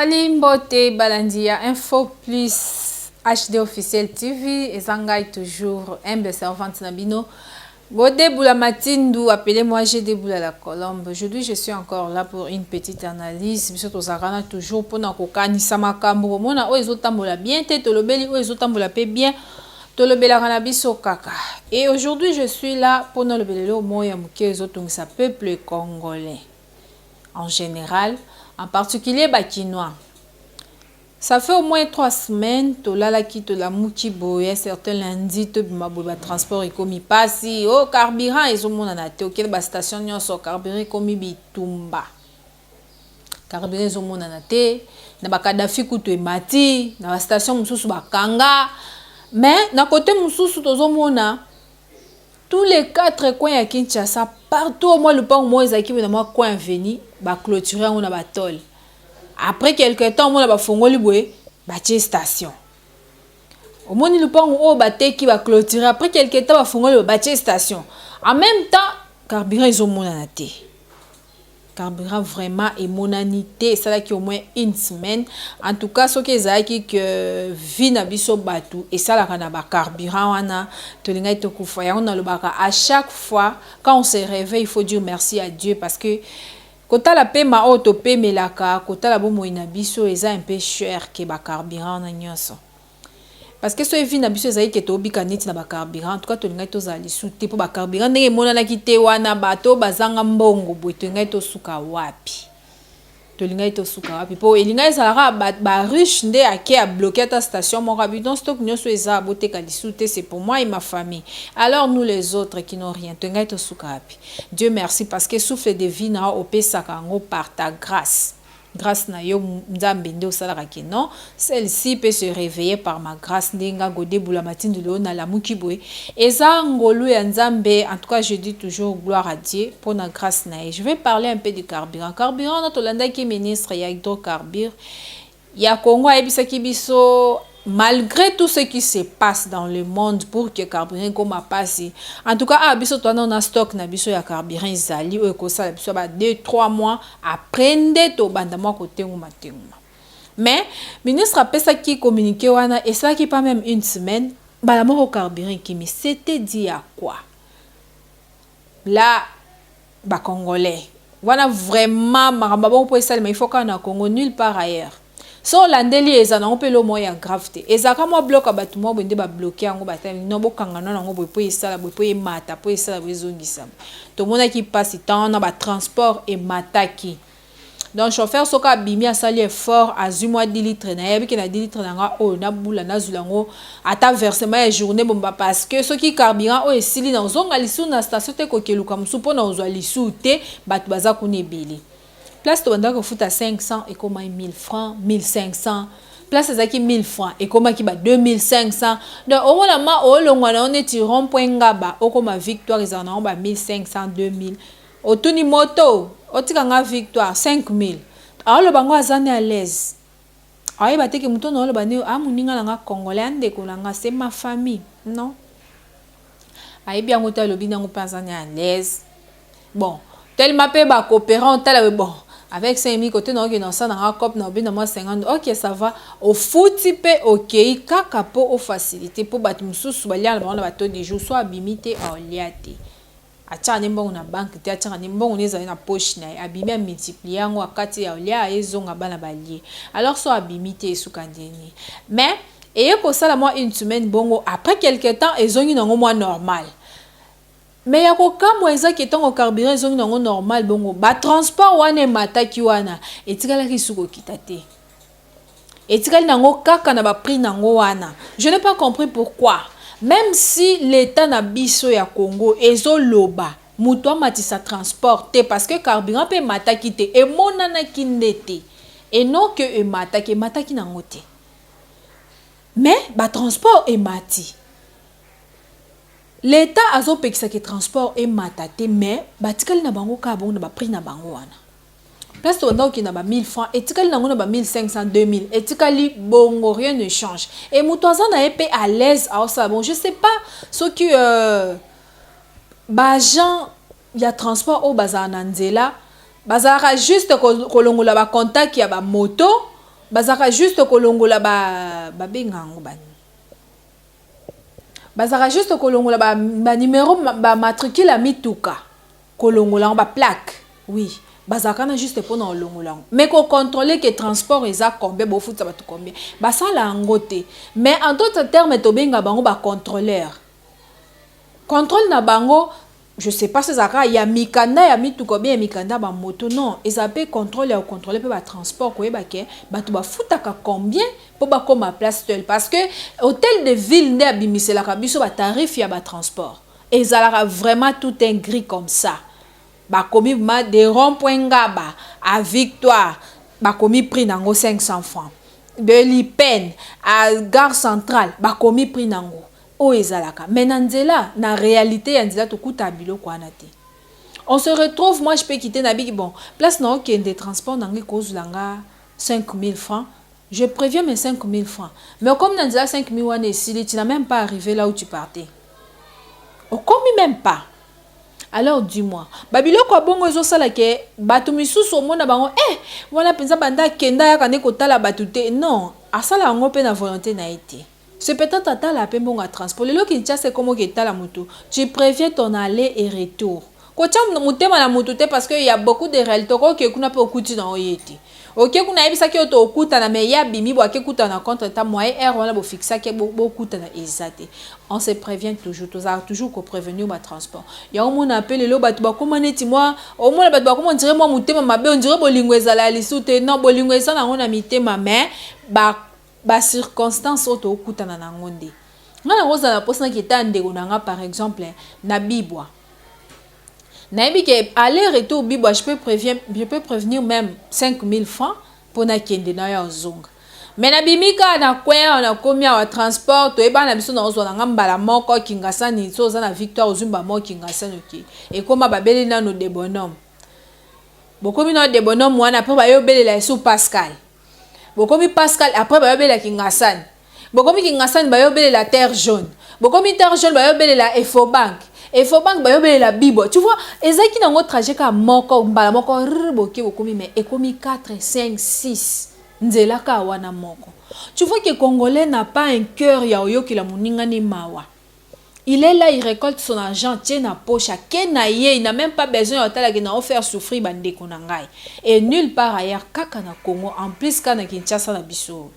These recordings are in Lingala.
Salut, mbote balandi ya Info Plus HD Officiel TV. Eza ngai toujours humble servante na bino Godé Boula Matindu, appelez-moi GD Boula la Colombe. Aujourd'hui, je suis encore là pour une petite analyse. Biso tozalaka toujours mpona kokanisa makambo, komona oyo ezotambola bien te, tolobeli, oyo ezotambola mpe bien, tolobelaka na biso kaka. Et aujourd'hui, je suis là mpona lobela eloko moko ya moke ezotungisa peuple congolais en général, en particulier Bakinois. Ça fait au moins 3 semaines, tolalaki, tolamuki boye, certain lundi, tobima boye, batransport ekomi mpasi o, carburant ezomonana te. Okende bastation nyonso, carburant ekomi bitumba, carburant ezomonana te. Na bakadafi kutu emati, na bastation mosusu bakanga. Mais na côté mosusu, tozomona tous les quatre coins ya Kinshasa, partout, au moins lupango moko ezalaki boye na mwa coin avenue, baclôture yango na batole. Après quelque temps, omona bafongoli boye, batie station. Omoni lupango oyo bateki, baclôture, après quelque temps bafongoli boye, batie station. En même temps, carburant ezomonana te, carburant vraiment emonani te. Esalaki au moins une semaine. En tout cas, soki ezalaki ke vie na biso bato esalaka na bacarburant wana, tolingaki tokufa. Yango nalobaka à chaque fois, quand on se réveille, il faut dire merci à Dieu, parce que kotala pema oyo topemelaka, kotala bomoi na biso, eza un peu cher ke bacarburant wana nyonso. Parce que soki vie na biso ezali ke tobika neti na bacarburant, en tout cas tolingaki tozala lisu te, mpo bacarburant ndenge emonanaki te wana, bato bazanga mbongo boye, tolingaki tosuka wapi? Tolingaki tosuka wapi? Mpo elingaki ezalaka bariche nde ake abloquer ata station moko, abi donc stock nyonso eza, boteka lisu te, c'est pour moi et ma famille. Alors nous les autres qui n'ont rien, tolingaki tosuka wapi? Dieu merci, parce que souffle de vie na opesaka yango par ta grâce. Grâce na yo Nzambe nde osalaka ke non, celle-ci peut se réveiller par ma grâce. Ndenge nga Godé Bula Matindu lelo nalamuki boye, eza ngolu ya Nzambe. En tout cas, je dis toujours gloire à Dieu mpona grâce na ye. Je vais parler un peu du carburant. Carburant na tolandaki ministre ya hydrocarbure ya Congo, ayebisaki biso, malgré tout ce qui se passe dans le monde pour que carburant ekoma pasi, en tout cas awa biso towana na stock na biso ya carburant ezali oyo ekosala biso ba 2 3 mois. Après nde tobanda mwa kotenguma tenguma. Mais ministre apesaki communiqué wana, esalaki pas même une semaine, mbala moko carburant ekimi. C'était dû à quoi là, Bacongolais? Wana vraiment makambo bongo mpo esalema, il faut kaka na Congo, nulle part ailleurs. So olandeli, eza nango mpe eloko moko ya grave te. Ezalaka mwa bloc ya bato mwa boye nde babloquer yango, batali no, bokanga no yango boye mpo esala boye, mpo emata, mpo esala boye, ezongisa. Tomonaki mpasi ntango wana batransport emataki. Donc chauffeur soki abimi, asali effort, azwi mwa 10 litre na ye, ayebiki na 10 litre na nga oyo nabula, nazwila yango ata versement ya journée bomba, parce que soki carburant oyo esili, na ozonga lisu na station te, kokeluka mosusu mpo na ozwa lisu te. Bato baza kuna ebele. Place tobandaki kofuta 500 ekomaki 1000 francs, 1500. Place ezalaki 1000 francs ekomaki ba 2500. Donc omona ma olongwa na yo neti rond point Ngaba, okoma Victoire, ezala nango ba 1500, 2000. Otuni moto, otika nga Victoire, 5000. Aoloba ngo aza ne à l'aise, aoyeba te ke moto na oloba nde amoninga na nga congolais, andeko na nga, c'est ma famille. Non, ayebi yango te, alobi nango mpe aza ne à l'aise. Bon, tellement mpe bacoopérant, otala, bon, avec 5000 kote na okende osala nanga cope na obenda mwa 50, ok, ça va. Ofuti mpe okei kaka mpo ofacilité, mpo bato mosusu balia na bango na bato du jour. So abimi te, aolia te, atiaka nde mbongo na banque te, atiaka nde mbongo nde ezali na poche na ye. Abimi, amultiplie yango, akati ya olia, ezonga, bana balie. Alors so abimi te, esuka ndeni? Mais eye kosala mwa une semaine bongo, après quelque temps ezongi nango mwa normal. Mais ya kokamwa ezaki, ntango carburant ezongi nango normal bongo, batransport wana emataki wana etikalaki suki kokita te, etikali nango kaka na baprix nango wana. Je n'ai pas compris pourquoi, même si l'état na biso ya Congo ezoloba moto amatisa transport te, parce que carburant mpe emataki te, emonanaki nde te, et non ke emataki, emataki nango te, mais batransport emati. L'état azopekisaki transport emata te, mais batikali na bango kaka bongo na baprix na bango wana. Place tobanda kokende na ba 1000 francs, etikali nango na ba 1500, 2000, etikali bongo, rien ne change. E moto aza na ye mpe à l'aise, aosala. Bon, je sais pas soki baagent ya transport oyo bazala na nzela bazalaka juste kolongola bacontact ya bamoto. Bazalaka juste kolongola ba babenga yango bani, bazalaka juste kolongola banumero, ba bamatricule ya mituka, kolongola yango, baplaque. Oui, bazalaka na juste mpona kolongola yango, mais kocontrôler ke transport eza combien, bofutisa bato combien, basala yango te. Mais en d'autres termes, tobenga bango bacontrôleur. Contrôle na bango, je sais pas si ezalaka ya mikanda ya mituka, bien ya mikanda bamoto. Non, eza mpe contrôle ya kocontrôler mpe batransport, koyeba ke bato bafutaka combien mpo bakóma place tel, parce que hôtel de ville nde abimiselaka biso batarif ya batransport. Ezalaka vraiment tout un gris comme ça. Bakomi ma de rond point Ngaba à Victoire, bakomi prix nango 500 francs, de Lipen à Gare Centrale, bakomi prix nango. Oyo ezalaka, mais na nzela, na réalité ya nzela, tokuta biloko wana te. On se retrouve, moi je peux quitter na biki, bon, place na okende, transport nango ekozwela nga 5000 francs, je préviens mes 5000 francs. Mais comme na nzela 5000 wana esili, tu n'as même pas arrivé là où tu partais, okomi même pas. Alors dis-moi, babiloko ya bongo ezosala ke bato misusu omona bango, eh, wana mpenza banda akenda yaka nde kotala bato te. Non, asala yango mpe na volonté na ye te. C'est peut-être atala mpe mbongo ya transport. Lelo Kinshasa ekomoki etala motu, tu préviens ton aller et retour. Kotia motema na motu te, parce que y a beaucoup de réalité. Okoke kuna mpe okuti na oye te. Oke kuna, ayebisaki yo tokutana, mais ye abimi bo ake kutana contre ta moyen heure wana bofixaki bokutana eza te. On se prévient toujours, tozalaka toujours koprévenir batransport. Yango mona mpe lelo bato bakóma neti mwa, omona bato bakóma on dirait mwa motema mabe, on dirait bolingo ezala ya lisu te. Non, bolingo eza nango na mitema, mais bacirconstance oyo tokutana nango nde ngai nango ozala mposa naki eta ndeko na nga. Par exemple, na Bibwa, nayebi ke aller retour Bibwa, je peux prévenir même 5000 francs mpo nakende na yo ozonga. Mais nabimi kaka na coin awa, nakomi awa, transport toyebana na biso, naozwa na nga mbala moko Kingasani. So oza na Victoire, ozwi mbala moko Kingasani, oke ekóma babeli nano de Bonhomme. Bokomi nano de Bonhomme wana, mpo bayobelela esu Pascal. Bokomi Pascal, après bayobelela Kingasani. Bokomi Kingasani, bayobelela Terre Jaune. Bokomi Terre Jaune, bayobelela Efobank. Efobank, bayobelela Bibwa. Tu vois, ezalaki nango trajet kaka moko, mbala moko rr, boke, bokomi, mais ekomi 4, 5, 6 nzela kaka wana moko. Tu vois que Congolais n'a pas un cœur ya oyokela moningani mawa. Il est là, il récolte son argent, tie na poche, ake na ye, il n'a même pas besoin ya otalaki na ofaire souffrir bandeko na ngai. Et nulle part ailleurs, kaka na Congo, en plus kaka na Kinshasa na biso.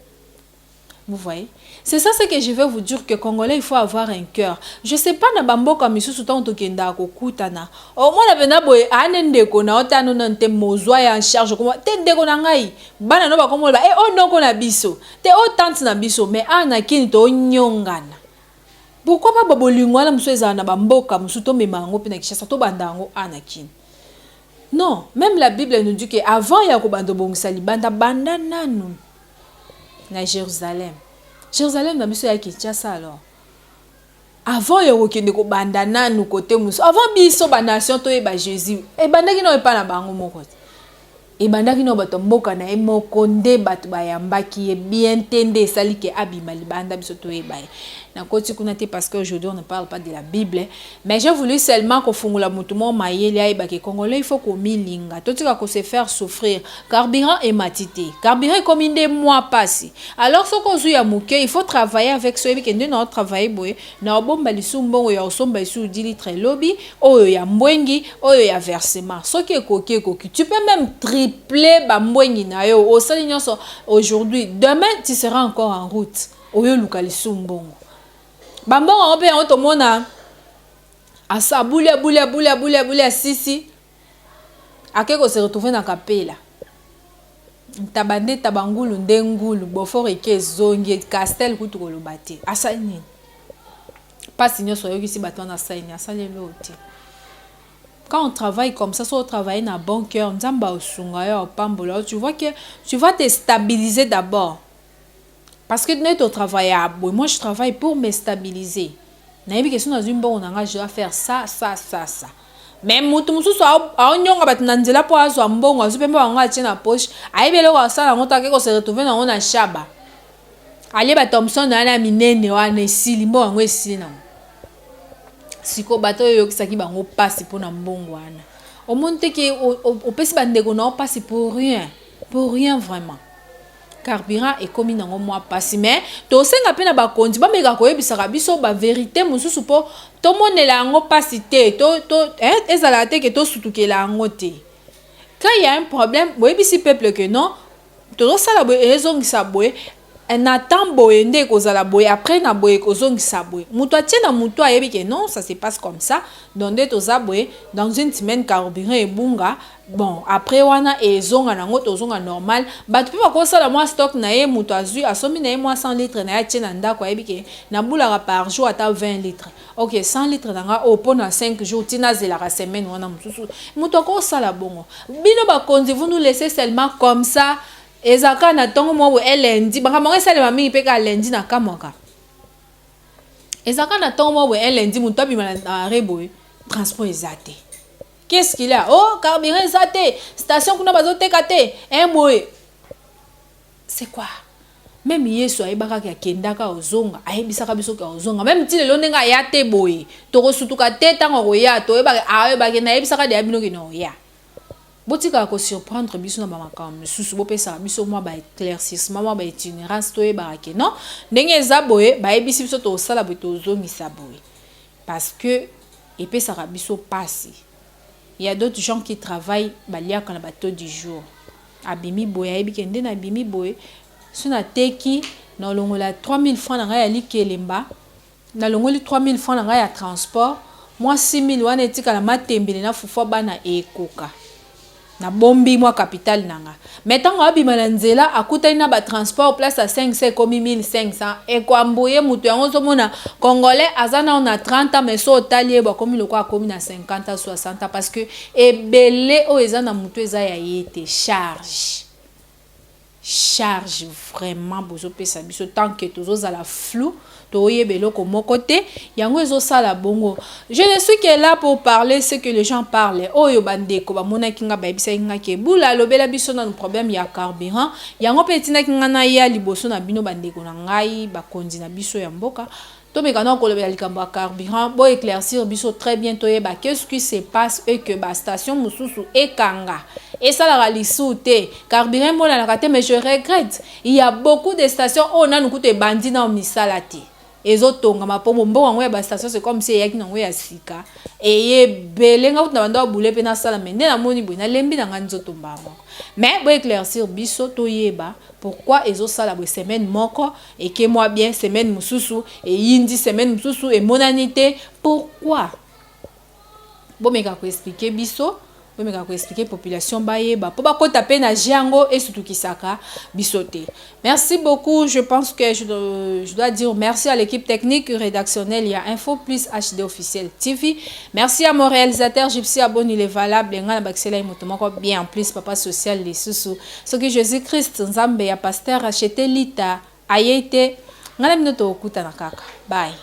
Vous voyez? C'est ça ce que je veux vous dire, que Congolais, il faut avoir un cœur. Je sais pas na bamboka misusu ntango tokendaka kokutana. Omona mpenza boye ane ndeko na otano na te mozwa ya en charge koma te ndeko na ngai, bana no bakomoloba e o noko na biso te, o tante na biso. Mais awa na Kini tonyongana. Pourquoi pas babolingo wana mosusu ezala na bamboka mosusu, tomema yango mpe na Kinshasa, tobanda yango awa na Kini? Non, même la Bible nous dit que avant ya kobanda obongisa libanda, banda nanu na Jérusalem. Jérusalem na biso ya Kinshasa. Alors avant ya kokende kobanda nanu kote mosusu, avant biso banation toyeba Jésus, ebandaki nao epai na bango moko te. Ebandaki nao bato mboka na ye moko nde bato bayambaki ye bien te, nde esali ke abima libanda, biso toyeba ye. Nakoti kuna te parce que aujourd'hui on ne parle pas de la Bible, mais j'ai voulu seulement kofungola motu moko mayele, ayebaki Congolais, il faut komilinga, totika kose faire souffrir. Carburant emati te, carburant ekomi nde mwa pasi. Alors soki ozwi ya moke, il faut travailler avec. So oyebi ke nde na otravaille boye, na obomba lisu mbongo ya osomba lisu 10 litre elobi oyo ya mbwengi, oyo ya versement. Soki ekoki, ekoki, tu peux même tripler bambwengi na yo. Osali nyonso aujourd'hui, demain tu seras encore en route, oyo oluka lisu mbongo. Bambongo yango mpe yango tomona asa abuli, abuli, abuli, abuli, abuli, asisi, ake kose retrouver na kapela. Ntaba nde taba, ngulu nde ngulu, Beaufort eke ezongi Castel kutu koloba te. Asali nini? Mpasi nyonso ayokisi bato wana, asali nini? Asali eloko te. Quand on travaille comme ça, so travailler na bon cœur, Nzambe aosunga yo, aopambola yo. Tu vois que tu vas te stabiliser d'abord, parce que nde totravaille boye. Moi, je travaille pour me stabiliser. Nayebi ke so nazwi mbongo na nga, je dois faire ça, ça, ça, ça. Mais motu mosusu aonyonga bato na nzela mpo azwa mbongo, azwi mpe mbongo yango, atie na poche, ayebi eloko asala yango to ake kose retrouver nango na shaba, alie bathomson wana ya minene wana, esili mbongo yango, esili nango. Sikoyo bato oyo oyokisaki bango mpasi mpona mbongo wana, omoni te ke opesi bandeko na yo mpasi pour rien, pour rien vraiment? Carburant ekomi nango mwa pasi, mais tosenga mpe na bakonzi bameka koyebisaka biso baverité mosusu mpo tomonela yango mpasi te, eh, ezalaka te ke tosutukela yango te. Quand il y a un problème, boyebisi peuple que non, tozosala boye, ezongisa boye na temps boye, nde ekozala boye, après na boye ekozongisa boye. Moto atie na moto ayebi ke non, ça se passe comme ça. Donc nde toza boye, dans une semaine carburant ebunga. Bon, après wana ezonga nango, tozonga normal. Bato mpe bakosala mwa stock na ye. Moto azwi, asombi na ye mwa 100 litre na ye, atie na ndako, ayebi ke nabulaka par jour ata 20 litre. Ok, 100 litre na nga oyo mpona 5 jours, ntina azelaka semaine wana mosusu. Moto akosala bongo. Bino bakonzi, vous nous laissez seulement comme ça. Ezalaka na ntongo moko boye, lundi, makambo yango esalema mingi mpe kaka lundi. Na kamwaka, ezalaka na ntongo moko boye, lundi, moto abima na arrêt boye, transport eza te. Qu'est-ce qu'il y a? Oh, carburant eza te, station kuna bazoteka te. Un boye, c'est quoi? Même Yesu ayebaka ke akendaka, ozonga, ayebisaka biso ke ozonga. Même ti lelo ndenge aya te boye, tokosutuka te. Ntango akoya, toyebaka, ayebake nayebisaka deya bino ke na oya. Botikaka kosurprendre biso na bamakambo mosusu, bopesaka biso mwa baéclaircissement, mwa baitinérance, toyebaka ke non, ndenge eza boye, bayebisi biso tosala boye, tozongisa boye, parce que epesaka biso mpasi. Il y a d'autres gens qui travaillent, baliaka na bateau du jour. Abimi boye, ayebi ke nde nabimi boye, so nateki, nalongola 3000 francs na ngai ya likelemba, nalongoli 3000 francs na ngai ya transport, mwa 6000 wana etikala, matembele na fufu bana ekoka, nabombi mwa capital na nga. Mais ntango abima na nzela, akutani na batransport, place ya 500 ekomi 1500, ekwambuye moto yango. Ozomona Congolais aza nao na 30 ans, mais so otali ye, bakomi lokola akomi na 50 ans, 60 ans, parce que ebele oyo eza na moto eza ya ye te. Charge, charge vraiment bozopesa biso. Tant que tozozala flou, toyeba eloko moko te, yango ezosala bongo. Je ne suis que là pour parler ce que les gens parlent. Oyo bandeko bamonaki nga, bayebisaki nga ke Bula alobela biso nanu problème ya carburant. Yango mpe etindaki nga na ya liboso na bino, bandeko na ngai, bakonzi na biso ya mboka. Tomeka na kolobela likambo ya carburant, boéclaircir biso très bien, toyeba qu'est-ce qui se passe et que bastation mosusu ekanga, esalaka lisusu te, carburant emonanaka te. Mais je regrette, il y a beaucoup de stations oyo nanu kutu ebandi nao misala te, ezotongama, mpo mbongo yango ya bastation, c'est comme si eyaki nango ya sika, eyebele. Nga kutu na bando babule mpe nasala, mais nde namoni boye, nalembi na nga nzoto mbaa moko. Mais boéclaircir biso, toyeba pourquoi ezosala boye. Semaine moko eke mwa bien, semaine mosusu eyindi, semaine mosusu emonani te. Pourquoi? Bomeka koexpliquer biso, bomeka koexpliquer population, bayeba mpo bakɔta mpe na jeu yango, esutukisaka biso te. Merci beaucoup. Je pense que je dois dire merci à l'équipe technique rédactionnelle ya Info Plus HD Officiel TV. Merci à mon réalisateur Gypsy Aboni le valable. Nga na bakisela ye moto moko bien, en plus papa social lisusu. Soki Jésus Christ, Nzambe ya pasteur Achete Lita, aye te, ngai na bino tokokutana kaka. Bye.